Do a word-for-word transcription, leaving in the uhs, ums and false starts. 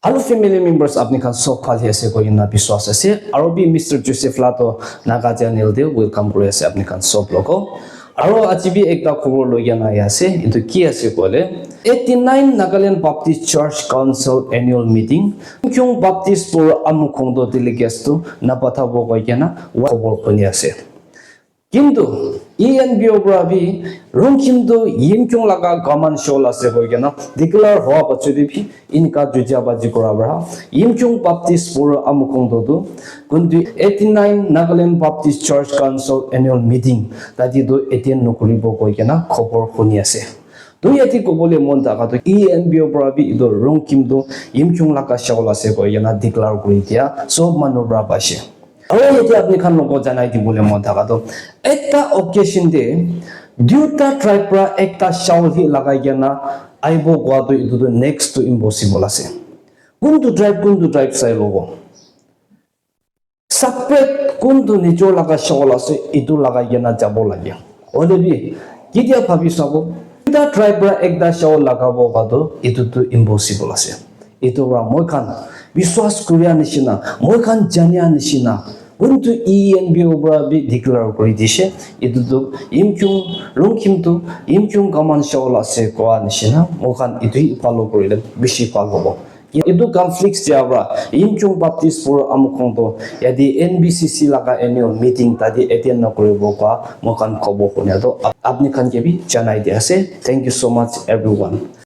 Hello family members, apni khan sob bhal ase koina biswas ase. Aro bi Mister Joseph la to Naga channel te welcome kuri ase apni khan sob logo. Aro aji bi ekta khobor loi kena ahi ase. Etu ki ase koile, eighty-nine Nagaland Baptist Church Council annual meeting, Yimkhiung Baptist Pur Amukhong to delegates to napatha bo koi kena wa khobor khuni ase. Kintu E N P O para bi Rongkhim tu Yimkhiung laga gaman shol ase koi kena declare hoa pachu de bi inka juja baji kura para Yimkhiung Baptist Pur Amukhong tu tu kuntu eighty-nine Nagaland Baptist Church Council annual meeting tadi tu attend nokuribo koi kena khobor khuni ase. Tu yate kobole mon thaka tu E N P O para bi itu Rongkhim tu Yimkhiung laga shol ase koi kena declare kuri dia sob manu para paishe. Aro yate apni khan logo janai dibole mon thaka tu ekta occasion te duita tribe para ekta shawl hi lagai kena aibo koa tu itu tu next to impossible ase. Kuntu tribe kuntu tribe sai logo. Separate kuntu nijor laga shawl ase itu lagai kena jabo lage. Hoile bi ketia bhabi sabo, duita tribe para ekta shawl lagabo koa tu itu tu impossible ase. Itu para moi khan biswas kuria nishina, moi khan jania nishina, kuntu E N P O para bi declare kuri dishe, itu tu Yimkhiung, Rongkhim tu Yimkhiung gaman shawl ase koa nishina, moi khan itu hi follow kurile bishi bhal hobo. Itu conflict jia para Yimkhiung Baptist Pur Amukhong to yate N B C C laga annual meeting tadi attend na kuribo koa moi khan khobor khuni to ap-, apni khan ke bi janai di ase. Thank you so much everyone.